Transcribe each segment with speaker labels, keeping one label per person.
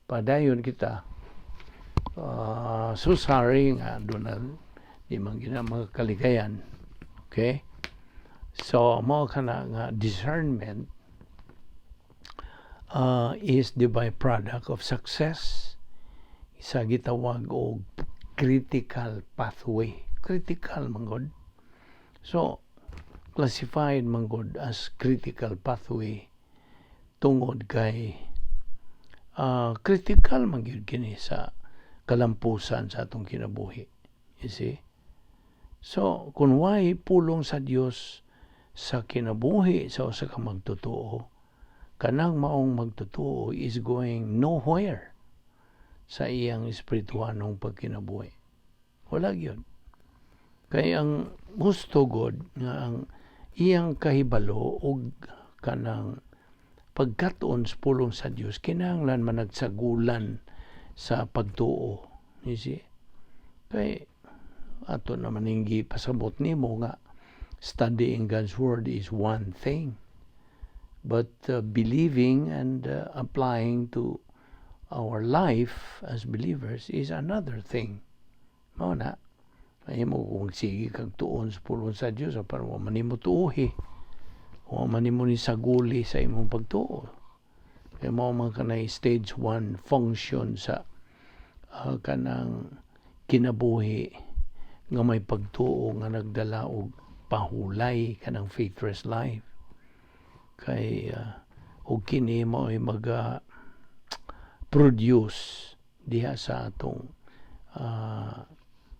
Speaker 1: Padayon kita. So sorry nga duna di man gina mga kaligayan. Okay? So mao kana nga discernment is the byproduct of success sa gitawag og critical pathway. Critical man gud. So classified man gud as critical pathway tungod kay critical man gyud kini sa kalampusan sa atong kinabuhi. You see? So, kung way pulong sa Dios sa kinabuhi sa usa ka magtotoo, kanang maong magtotoo is going nowhere sa iyang espirituhanong pagkinabuhi. Wala gyud. Kay ang gusto god nga ang iyang kahibalo og kanang pagkat-on sa pulong sa Dios kinahanglan managsagulan sa pagtuo. You see? Kay ato naman ning gipasabot nimo nga studying God's word is one thing, but believing and applying to our life as believers is another thing. Mao na. Mahimo kung sige kag tuon sa pulong sa Dios apan wa man nimo tuohi. Wa man nimo ni saguli sa imong pagtuo. Kay mao man kanay stage 1 function sa kanang kinabuhi nga may pagtuo nga nagdala og pahulay, kanang faithless life. Kay og kini mao'y maga produce diha sa atong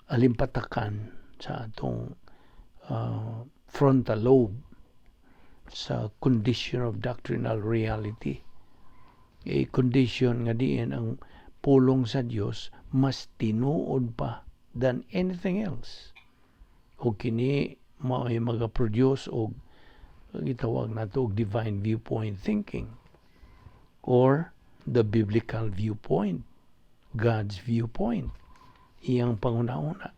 Speaker 1: alimpatakan sa atong frontal lobe sa condition of doctrinal reality, a condition nga diin ang pulong sa Dios mas tinuod pa than anything else, o kini mao'y maga-produce og gitawag nato og divine viewpoint thinking or the biblical viewpoint, God's viewpoint, iyang panghuna-huna.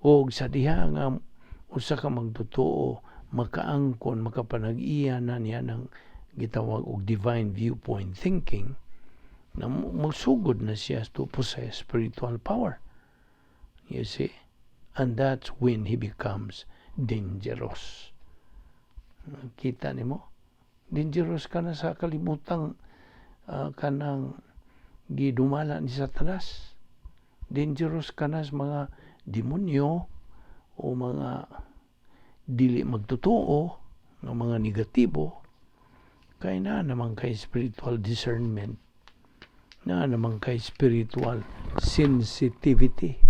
Speaker 1: Og sa diha nga usa ka magtotoo makaangkon, makapanag-iya na niya ng gitawag og divine viewpoint thinking, na magsugod na siya to possess spiritual power, you see? And that's when he becomes dangerous. Kita nimo, dangerous ka na sa kalimutang kanang gidumala ni Satanas. Dangerous ka na sa mga demonyo o mga dili magtotoo nga mga negatibo, kay na naman kay spiritual discernment, na naman kay spiritual sensitivity.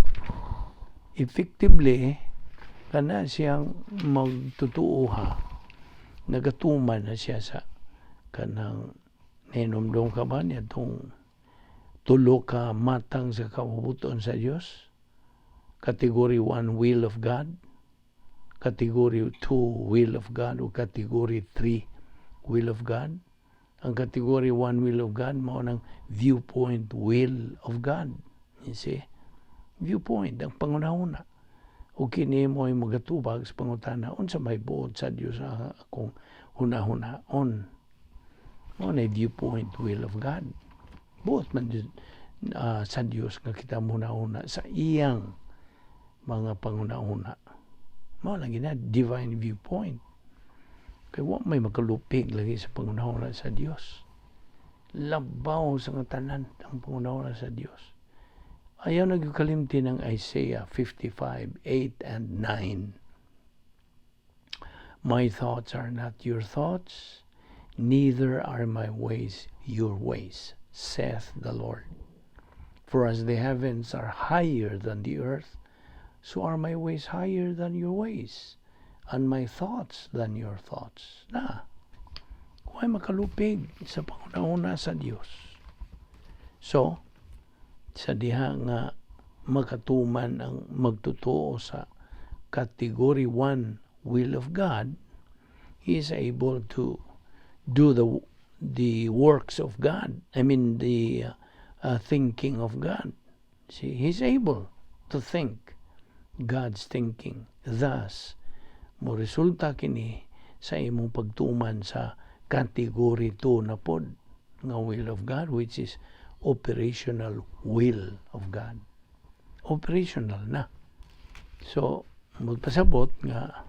Speaker 1: Effectively, kana siyang magtotoo ha, nagatuman na siya sa kanang, nahinumdom ka ba niya itong tulo ka matang sa kabubut-on sa Dios? Category 1, will of God. Category 2, will of God. O category 3, will of God. Ang category 1 will of God mao nang viewpoint will of God. You see? Viewpoint, ang pangunahuna. O kini mo ay magatubag sa pangutana, unsa may buot sa Dios sa akong hunahuna-on? Mao na viewpoint will of God. Buot man sa Dios nga kita hunahuna sa iyang mga panghuna-huna. Mao lang gina divine viewpoint. Kay wa may makalupig lagi sa panghuna-huna sa Dios. Labaw sa nga tanan ang panghuna-huna sa Dios. Ayaw na gyud kalimti ng Isaiah 55, 8 and 9. "My thoughts are not your thoughts, neither are my ways your ways, saith the Lord. For as the heavens are higher than the earth, so are my ways higher than your ways, and my thoughts than your thoughts." Na, way makalupig sa panghuna-huna sa Dios. So, sa diha nga makatuman ang magtotoo sa category 1 will of God, he is able to do the works of God. I mean, the thinking of God. See, he's able to think God's thinking. Thus, mo resulta kini sa imong pagtuman sa category 2 na pod nga will of God, which is operational will of God. Operational na. So, magpasabot nga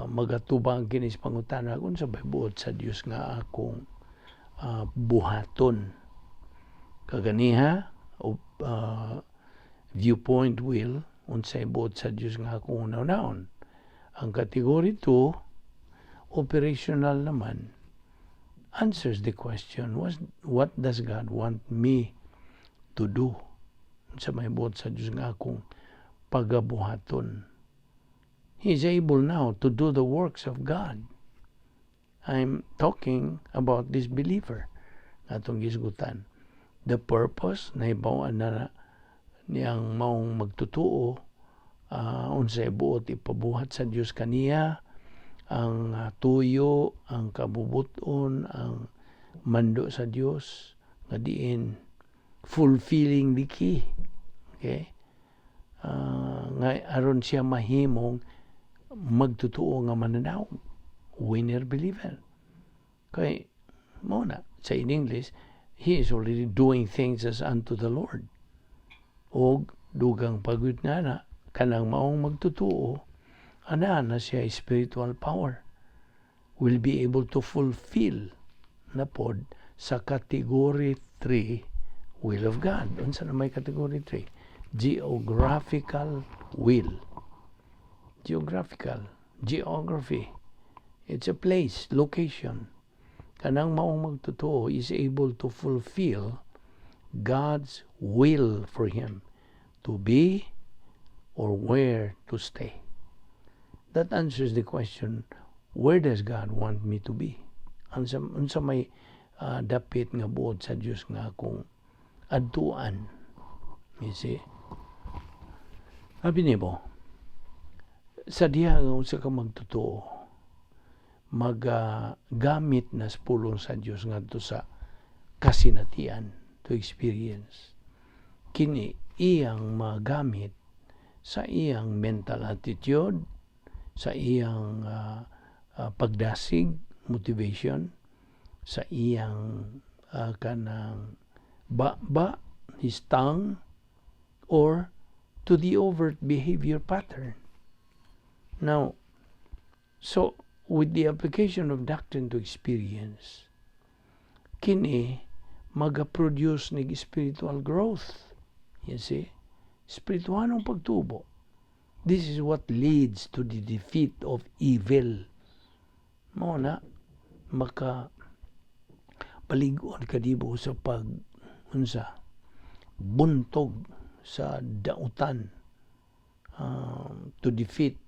Speaker 1: magatubang kini sa pangutana kung unsa bay buot sa Dios nga akong buhaton. Kaganiha, viewpoint will, unsay buot sa Dios nga akong unahon. Ang category 2, operational naman, answers the question, what does God want me to do? Unsa may buot sa Dios nga akong pagabuhaton? He is able now to do the works of God. I'm talking about this believer atong gisgutan. The purpose, nahibaw-an na niyang maong magtutuo unsay buot ipabuhat sa Dios kaniya, ang tuyo, ang kabubuton, ang mando sa Dios nga diin fulfilling the key. Okay? Nga aron siya mahimong magtutuo nga mananaw, winner believer. Kay mao na sa in English, he is already doing things as unto the Lord. Og dugang pagud nga na kanang maong magtutuo, ana na siya spiritual power, will be able to fulfill na pod sa category 3 will of God. Unsa na may category 3? Geographical will. Geographical. Geography. It's a place, location. Kanang maong magtotoo is able to fulfill God's will for him to be or where to stay. That answers the question, where does God want me to be? Unsa may dapit nga buot sa Dios nga akong adtuan? You see? Abi nimo, sa diha nga unsa ka magtotoo, magagamit na sa pulong sa Dios ngadto sa kasinatian, to experience. Kini iyang magamit sa iyang mental attitude, sa iyang pagdasig, motivation, sa iyang kanang ba-ba, his tongue, or to the overt behavior pattern. Now, so with the application of doctrine to experience, kini maga-produce nig spiritual growth. You see? Spiritualong pagtubo. This is what leads to the defeat of evil. Mao na maka palig-on kadibo sa pag unsa buntog sa dautan, to defeat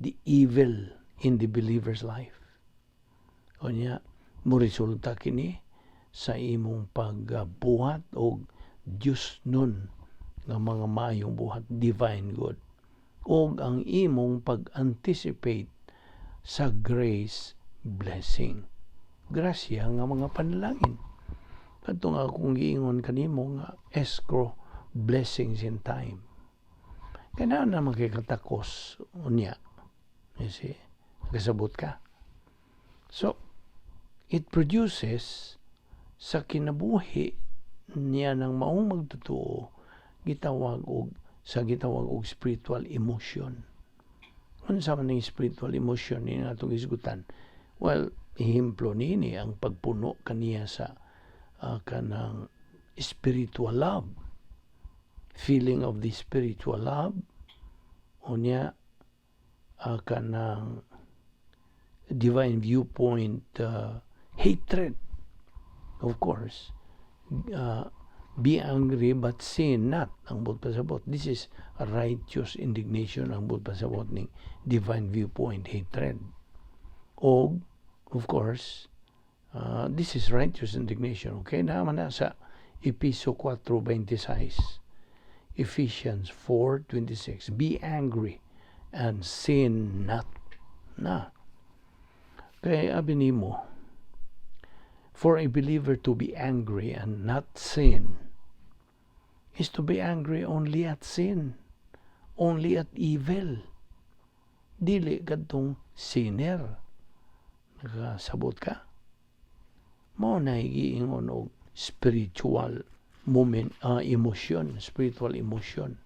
Speaker 1: the evil in the believer's life. Unya, mo resulta kini sa imong pagbuhat og Dios nun nga mga maayong buhat, divine good, og ang imong pag-anticipate sa grace blessing, grasya nga mga panalangin, kadto nga akong giingon kanimo nga escrow blessings in time, kay naa naman kay katakos unya. You see? Kasabot ka? So it produces sa kinabuhi niya ng maong magtotoo gitawag og spiritual emotion. Unsa man ning spiritual emotion ni atong hisgutan? Well, ehemplo niini ang pagpuno kaniya sa kanang spiritual love. Feeling of the spiritual love, unya kanang divine viewpoint hatred. Of course, be angry but sin not ang buot pasabot. This is a righteous indignation ang buot pasabot ning divine viewpoint hatred. Og of course, this is righteous indignation, okay? Naman na sa Epeso 4:26, Ephesians 4:26, "Be angry and sin not." Na kay abi nimo, for a believer to be angry and not sin is to be angry only at sin, only at evil. Dili kadtong sinner. Nakasabot ka? Mao na giingon og spiritual moment, emotion, spiritual emotion.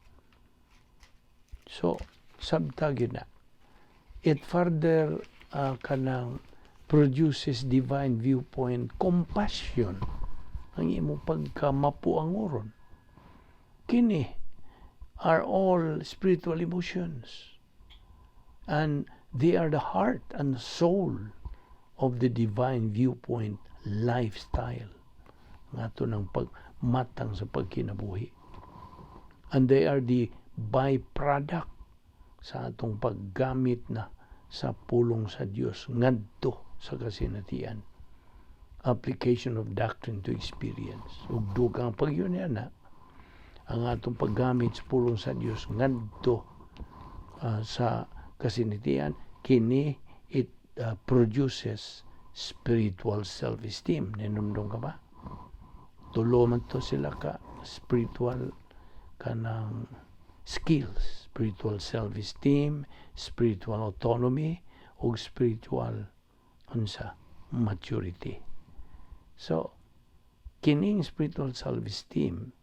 Speaker 1: So, sabta gyud na. It further kanang produces divine viewpoint compassion, ang imong pagkamapuangoron. Kini are all spiritual emotions and they are the heart and soul of the divine viewpoint lifestyle nga ato ng pagmatang sa pagkinabuhi, and they are the byproduct sa atong paggamit na sa pulong sa Dios ngadto sa kasinatian, application of doctrine to experience. Ug dugang pag yun na ang atong paggamit sa pulong sa Dios ngadto sa kasinatian, kini it produces spiritual self-esteem. Ninumdum ka ba? Tulo man to sila ka spiritual kanang skills: spiritual self-esteem, spiritual autonomy, ug spiritual unsa, maturity. So kining spiritual self-esteem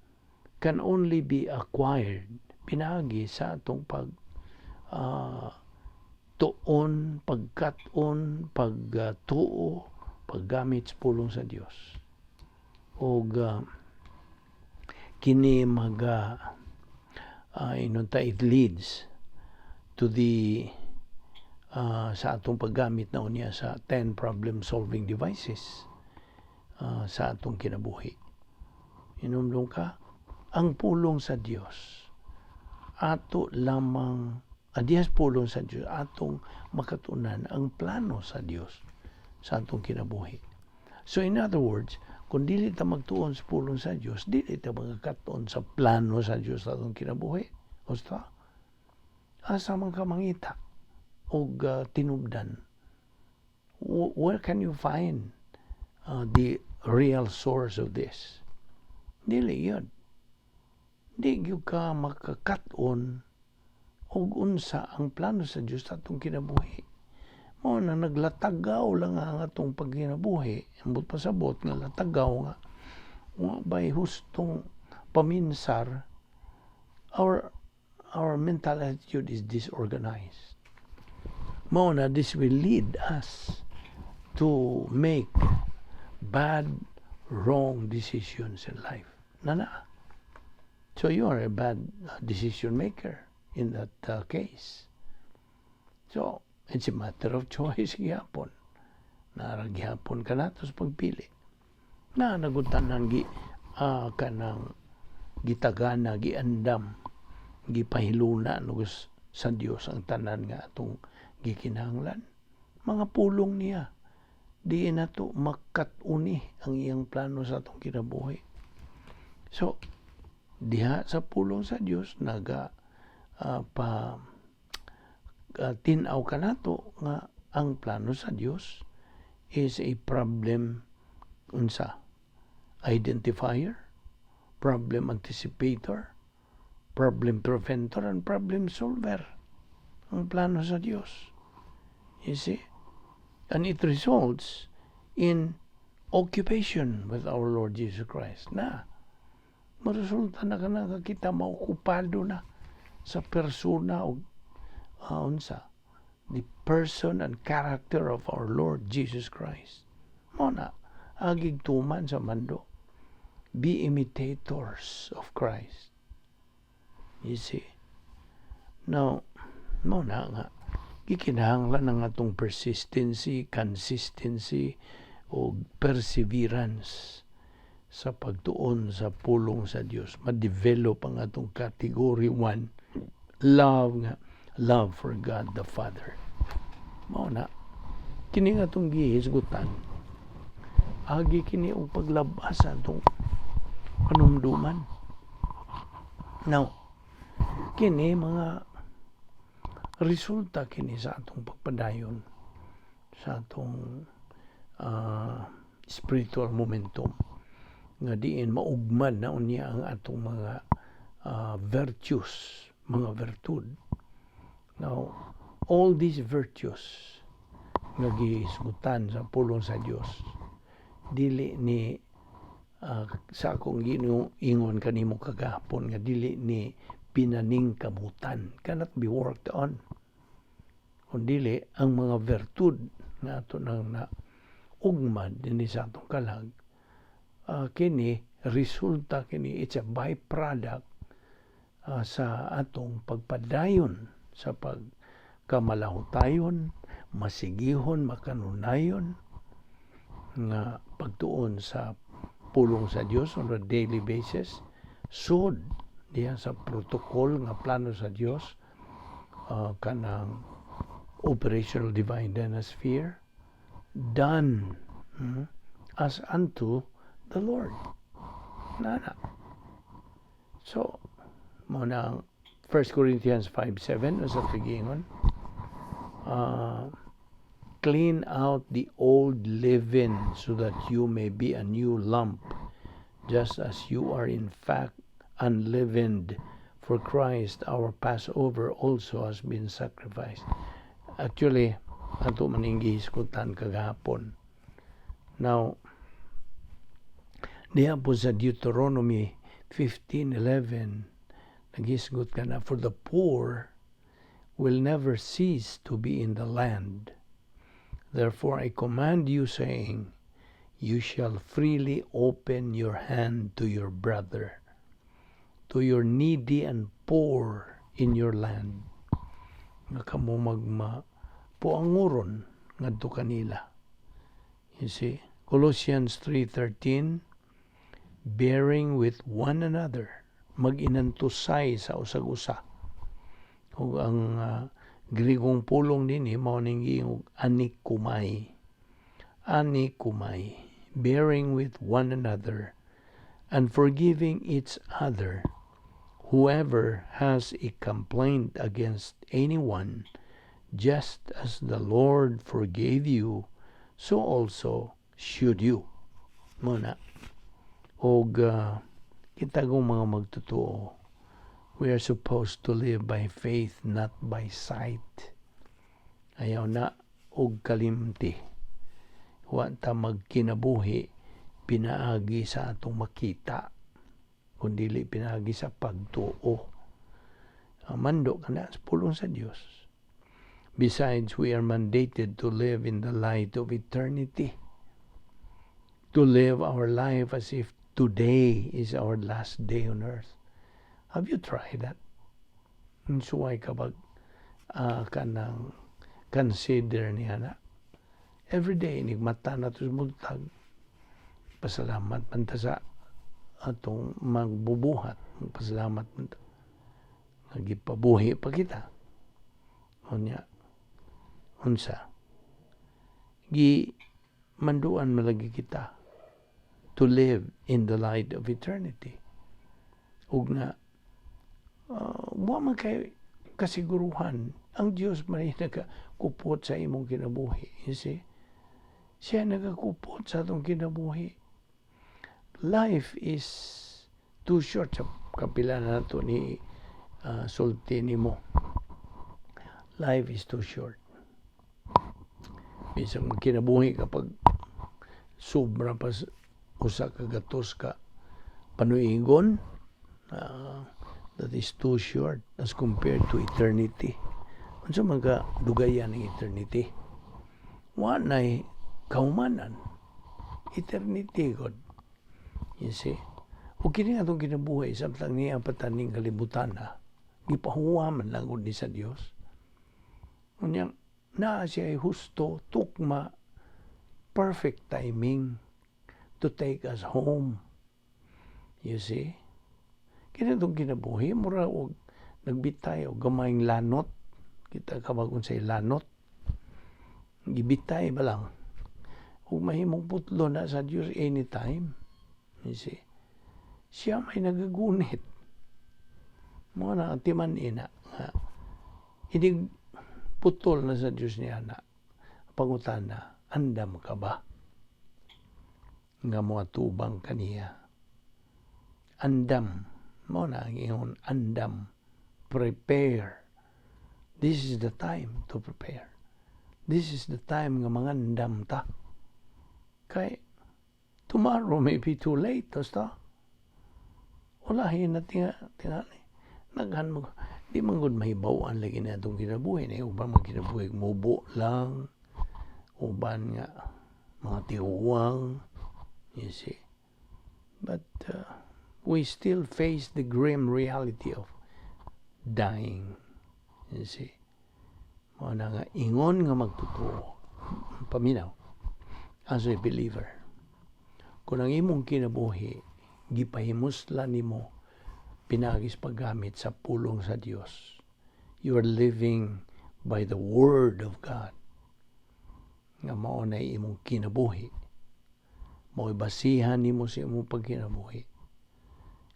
Speaker 1: can only be acquired pinaagi sa atong pag tuon, pagkat-on, pagtuo, paggamit sa pulong sa Dios. Og kini maga inunta, it leads to the sa atong paggamit na unya sa 10 problem solving devices sa atong kinabuhi. Inumdum ka, ang pulong sa Dios ato lamang adiyas pulong sa Dios atong makatunan ang plano sa Dios sa atong kinabuhi. So in other words, kung dili ta magtuon sa pulong sa Dios, dili ta makakatuon sa plano sa Dios sa atong kinabuhi. Usta? Asa man ka mangita og tinubdan? Where can you find the real source of this? Dili yun. Di gyud ka makakat-on og unsa ang plano sa Dios sa atong kinabuhi. Mao na naglatagaw lang ang atong pagkinabuhi. Ambot pasabot nga latagaw nga wa bay hustong paminsar, our mental attitude is disorganized. Mao na this will lead us to make bad, wrong decisions in life. Nana. So you are a bad decision maker in that case. So, it's a matter of choice gihapon. Naa ra gihapon ka nato sa pagpili. Na nagutanan gi kanang gitagana, giandam, gipahiluna no sa Dios ang tanan nga atong gikinahanglan. Mga pulong niya. Di na to makat-uni ang iyang plano sa atong kinabuhi. So, diha sa pulong sa Dios naga pa tin-aw kanato nga ang plano sa Dios is a problem unsa, identifier, problem anticipator, problem preventer, and problem solver. Ang plano sa Dios. You see? And it results in occupation with our Lord Jesus Christ. Na, maresulta na ka na kita maokupado na sa persona o unsa, the person and character of our Lord Jesus Christ. Mao na agig tuman sa mando. Be imitators of Christ. You see? Now, mao na nga gikinahanglan ang atong persistency, consistency o perseverance sa pagtuon sa pulong sa Dios. Ma-develop ang atong category 1 love nga love for God the Father. Mao na kini nga atong gihisgutan, agi kini og paglabas sa atong kanumduman. Now, kini mga resulta kini sa atong pagpadayon sa atong spiritual momentum nga diin maugman na unya ang atong mga virtues, mga virtud. Now, all these virtues nga gihisgutan sa pulong sa Dios dili ni Sa akong ingon kanimo kagahapon nga dili ni pinaningkamutan, cannot be worked on, kung dili ang mga virtud nga ato nang na ugmad dinhi sa atong kalag, kini resulta kini, it's a byproduct sa atong pagpadayon sa pagkamalahutayon, masigihon, makanunayon nga pagtuon sa pulong sa Dios on a daily basis, sud diha sa protocol nga plano sa Dios, kanang operational divine dynasphere done as unto the Lord nana. So mo na ang 1 Corinthians 5:7 sa tigingon, "Clean out the old leaven so that you may be a new lump, just as you are in fact unleavened, for Christ our Passover also has been sacrificed." Actually, ato man ning gihisgutan kagahapon. Now, diha po sa Deuteronomy 15:11, naghisgot ka na, "For the poor will never cease to be in the land. Therefore I command you, saying, you shall freely open your hand to your brother, to your needy and poor in your land." Nga kamo magma puanguron ngadto kanila. You see, Colossians 3:13, "bearing with one another," mag-inantusay sa usag-usa. Ug ang Grigong pulong dinhi mao ning giingog anikomai. Anikomai, "bearing with one another and forgiving each other. Whoever has a complaint against anyone, just as the Lord forgave you, so also should you." Mao na. Og kita kong mga magtotoo, we are supposed to live by faith, not by sight. Ayaw na og kalimti. Wa ta magkinabuhi pinaagi sa atong makita, kundi pinaagi sa pagtuo. Mando kana sa pulong sa Dios. Besides, we are mandated to live in the light of eternity. To live our life as if today is our last day on earth. Have you tried that? Suway ka bag kanang consider niya na every day inig mata na to buntag, pasalamat man ta sa atong magbubuhat, pasalamat man ta nagipabuhi pa kita. Unya unsa gi manduan malagi kita to live in the light of eternity ug nga wa man kay kasiguruhan. Ang Dios man nagakupot sa imong kinabuhi, you see. Siya nagakupot sa atong kinabuhi. Life is too short. Sa kapila na nato ni sulti nimo, life is too short. Bisan magkinabuhi kapag sobra pa usa ka gatos ka panuigon, that is too short as compared to eternity. Unsa man ka dugayan ng eternity? Wa nay kahumanan. Eternity god. You see? Ug kini atong kinabuhi samtang niya pa taning kalibutan ha. Gipahuwa man lang gud ni sa Dios. Unya naa siya ay husto, tukma, perfect timing to take us home. You see? Kini atong kinabuhi mura og nagbitay og gamayng lanot. Kita ka ba kung say lanot? Gibitay ba lang? Ug mahimong putlo na sa Dios anytime. You see? Siya may nagagunit. Mao na ang timan-ina nga inig putol na sa Dios niya na pangutana, andam ka ba nga moatubang kaniya? Andam, mao na ang ingon, andam, prepare. This is the time to prepare. This is the time nga mangandam ta kay Tomorrow may be too late, basta. Ulahin na tingali. Naghan mo, di man gud mahibaw-an lagi na atong kinabuhi. Na uban mga kinabuhi, mubo lang, uban nga mga tiwang, you see. But we still face the grim reality of dying. You see. Mao na nga ingon nga magtotoo. Paminaw. As a believer. Kung ang imong kinabuhi, gipahimuslan nimo pinaagi sa paggamit sa pulong sa Dios. You are living by the word of God. Nga mao na imong kinabuhi. Mao basihan nimo sa imong pagkinabuhi.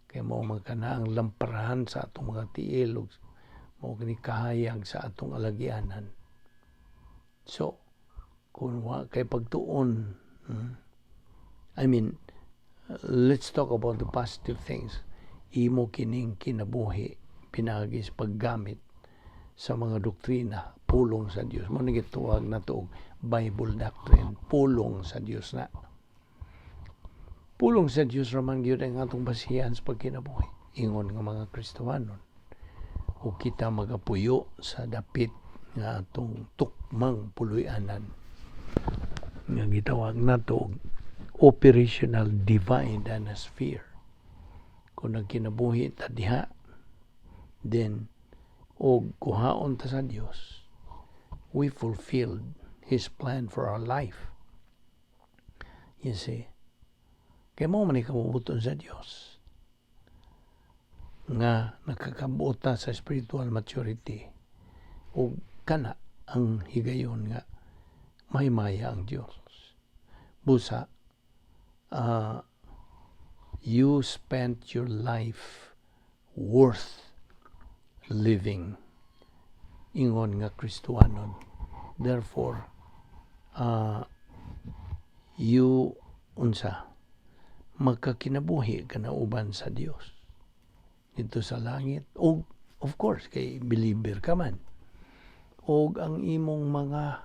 Speaker 1: Kay mao man kana ang lamparahan sa atong mga tiil ug mao kini kahayag sa atong alagianan. So, kung wa kay pagtuon, I mean, let's talk about the positive things. Imo kining kinabuhi pinaagi sa paggamit sa mga doktrina, pulong sa Dios. Mao ni gituwag nato og Bible doctrine, pulong sa Dios na. Pulong sa Dios ra man gyud ang atong basihan sa pagkinabuhi. Ingon nga mga Kristohanon. O kita magapuyo sa dapit nga atong tukmang puloy-anan nga gitawag nato og operational divine sphere. Kung nagkinabuhi ta diha, then og kuhaon ta sa Dios, we fulfilled His plan for our life. You see? Kaya mao man ni kabubuton sa Dios nga nakakabuot ta sa spiritual maturity o kana ang higayon nga mahimaya ang Dios. Busa, you spent your life worth living ingon nga Kristohanon. Therefore, you unsa magkakinabuhi ka na uban sa Dios dito sa langit og of course kay believer ka man og ang imong mga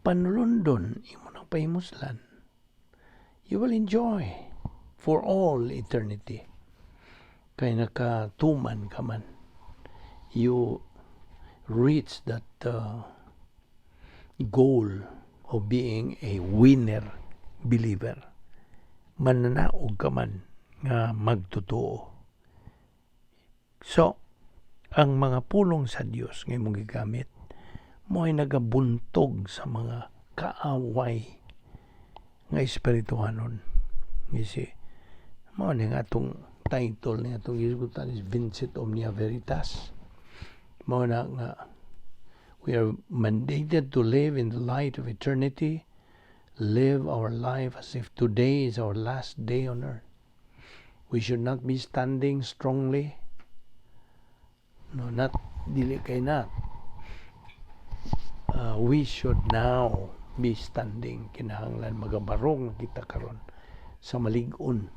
Speaker 1: panulundon imo nang pahimuslan, you will enjoy for all eternity kay nakatuman ka man, you reach that goal of being a winner believer. Mananaog ka man nga magtotoo. So ang mga pulong sa Dios nga imong gigamit mo ay nagabuntog sa mga kaaway nga espirituhanon, you see. Mao ni nga atong title ni atong gisgutan is Vincit Omnia Veritas. Mao na nga we are mandated to live in the light of eternity, live our life as if today is our last day on earth. We should not be standing strongly. No, not dili kay na. We should now be standing. Kinahanglan magabarong na kita karon sa malig-on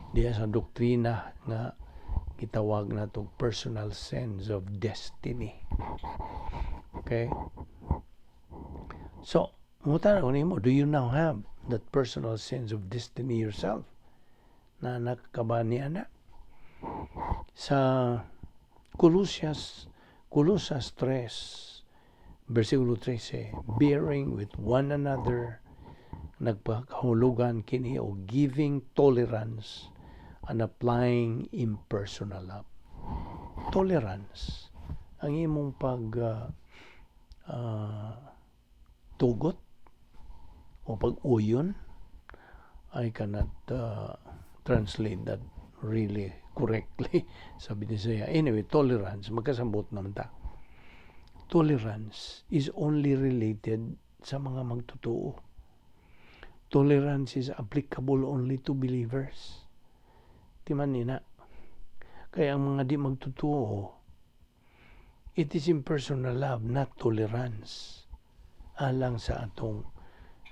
Speaker 1: diya sa doktrina nga gitawag nato personal sense of destiny. Okay? So, mutana ko nimo, do you now have that personal sense of destiny yourself? Na nakakaba ni ana? Sa Colosas 3, versikulo 13, bearing with one another, nagpakahulugan kini o giving tolerance and applying impersonal love. Tolerance. Ang imong pag tugot o pag-uyon, I cannot translate that really correctly sa Binisaya. Anyway, tolerance, magkasambot naman ta. Tolerance is only related sa mga magtotoo. Tolerance is applicable only to believers. Di man nina. Kaya ang mga di magtotoo, it is impersonal love, not tolerance. Alang sa atong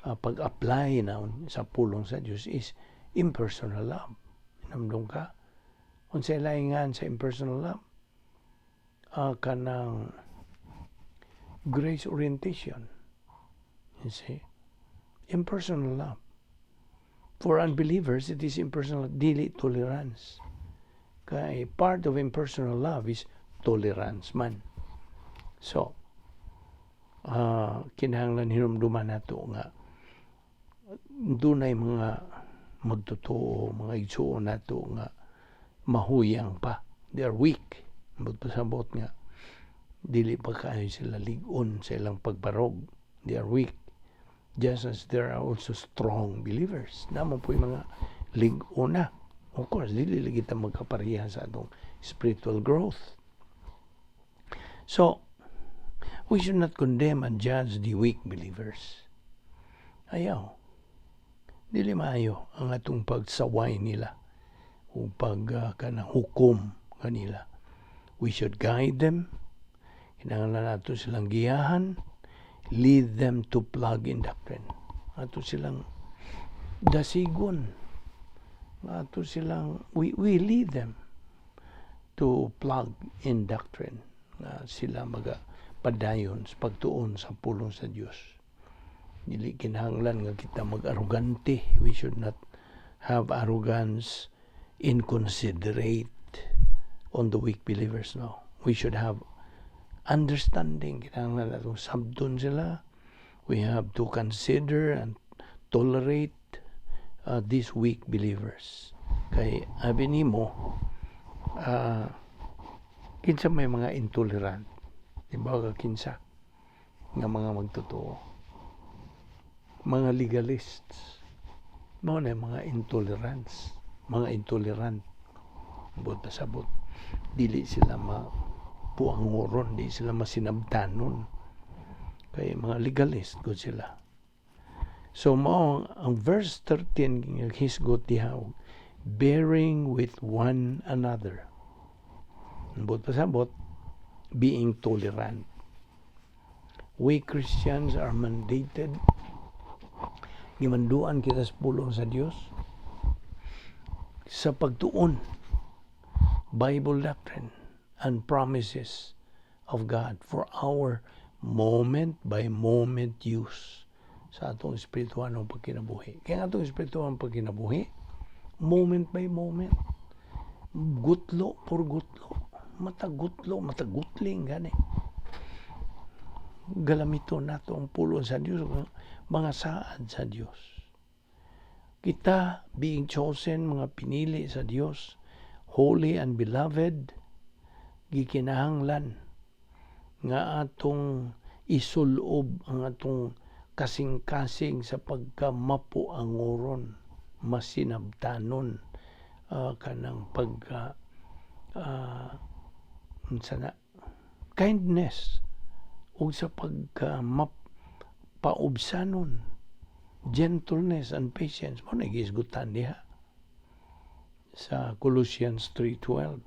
Speaker 1: pag-apply na sa pulong sa Diyos is impersonal love. Hinumdum ka? Unsay laingan sa impersonal love? Kanang grace orientation. You see? Impersonal love. For unbelievers, it is impersonal, dili tolerance. Kay part of impersonal love is tolerance man. So, kinahanglan hinumduman nato nga dunay mga magtotoo, mga igsuon nato nga mahuyang pa. They are weak. Pasabot nga dili pa kaayo sila lig-on sa ilang pagbarog. They are weak. Just as there are also strong believers. Naa man poy mga lig-on na. Of course, dili lagi ta magkapareha sa atong spiritual growth. So, we should not condemn and judge the weak believers. Ayaw. Dili maayo ang atong pagsaway nila o pag kanang hukom kanila. We should guide them. Kinahanglan nato silang giyahan. Lead them to plug in doctrine. Ato silang dasigon. Ato silang, we lead them to plug in doctrine. Nga sila maga padayon sa pagtuon sa pulong sa Dios. Dili kinahanglan nga kita mag-arugante. We should not have arrogance, inconsiderate on the weak believers, no. We should have understanding. Kinahanglan natong sabton sila. We have to consider and tolerate these weak believers. Kay abi nimo, kinsa may mga intolerant? Di ba ka kinsa nga mga magtotoo? Mga legalists. Mao na mga intolerance, mga intolerant. Buot pasabot, dili sila mapuangoron, di sila masinabtanon. Kay mga legalist gud sila. So mao ang verse 13 hisgot diha, bearing with one another. Buot pasabot, being tolerant. We Christians are mandated, gimanduan kita sa pulong sa Dios sa pagtuon, Bible doctrine and promises of God for our moment by moment use sa atong espirituhanong pagkinabuhi. Kaya ang atong espirituhanong pagkinabuhi, moment by moment, gutlo por gutlo, matagutlo, matagutling gani. Galamiton nato ang pulong sa Dios, mga saad sa Dios. Kita, being chosen, mga pinili sa Dios, holy and beloved, gikinahanglan nga atong isulob ang atong kasing-kasing sa pagkamapuangoron, masinabtanon, kanang pagka unsa na, kindness ug sa pagka paubsanon, gentleness and patience. Mao na gihisgutan diha sa Colossians 3:12.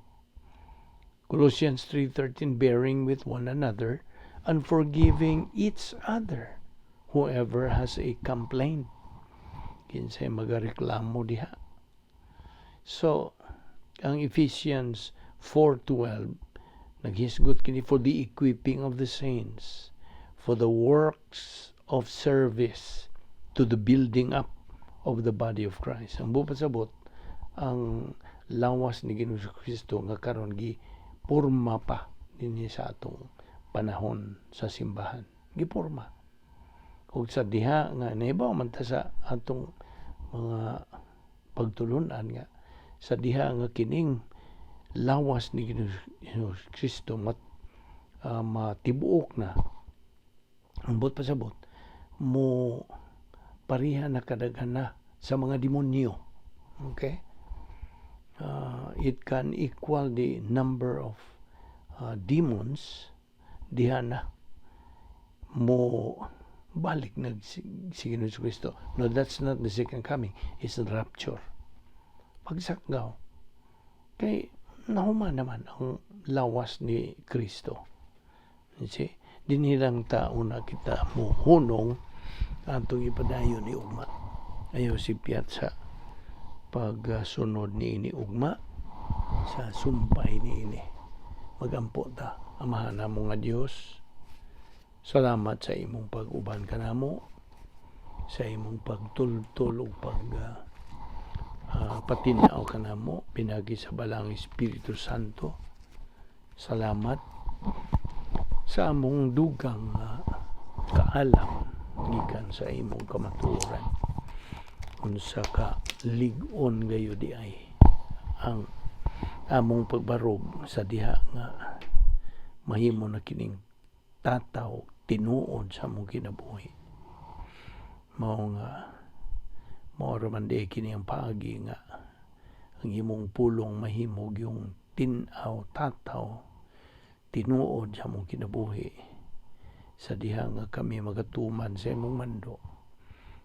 Speaker 1: Colossians 3:13, bearing with one another and forgiving each other, whoever has a complaint. Kinsay magareklamo diha? So ang Ephesians 4:12 naghisgot kini, for the equipping of the saints for the works of service to the building up of the body of Christ. Ang buot pasabot, ang lawas ni Ginoong Kristo nga karon gi porma pa dinhi sa atong panahon sa simbahan. Giporma. Ug sa diha nga nahibaw man ta sa atong mga pagtulunan nga sa diha nga kining lawas ni Ginoong Kristo matibuok na, ang buot pasabot, mo pareha na kadaghan na sa mga demonyo, okay? It can equal the number of demons diha na mo balik nag si Ginoong Kristo. No, that's not the second coming. It's the rapture. Pagsakgaw. Kay nahuman naman ang lawas ni Kristo. You see? Dinhi lang ta una kita mohunong atong ipadayon ni ugma. Ayaw sipyat sa pagsunod ni ini ugma sa sumpay ni ini. Magampo ta. Amahan namo nga Dios, salamat sa imong pag-uban kanamo, sa imong pagtultol ug pag Patinaw ka namo pinagi sa Balaang Espiritu Santo. Salamat sa among dugang kaalam gikan sa imong kamatuoran, unsa ka lig-on gayud diay ang among pagbarog sa diha nga mahimo na kining tataw, tinuod sa among kinabuhi. Mao nga mao ra man diay kini ang paagi nga ang imong pulong mahimog yung tin-aw, tataw, tinuod sa among kinabuhi, sa diha nga kami magatuman sa imong mando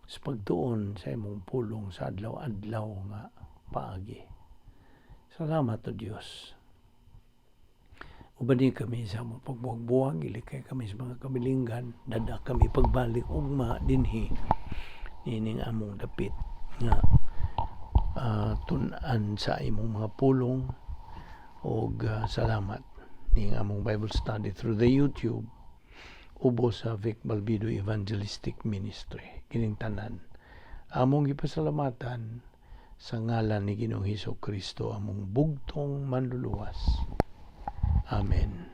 Speaker 1: sa pagtuon sa imong pulong sa adlaw-adlaw nga paagi. Salamat, O Dios. Ubani kami sa among pagbuwag-buwag, ilikay kami sa mga kabilinggan, dad-a kami pagbalik ugma dinhi nining among dapit nga tun-an sa imong mga pulong. Og salamat ning among Bible study through the YouTube ubos sa Vic Balbido Evangelistic Ministry. Kining tanan among gipasalamatan sa ngalan ni Ginoong Hesus Kristo, among bugtong Manluluwas. Amen.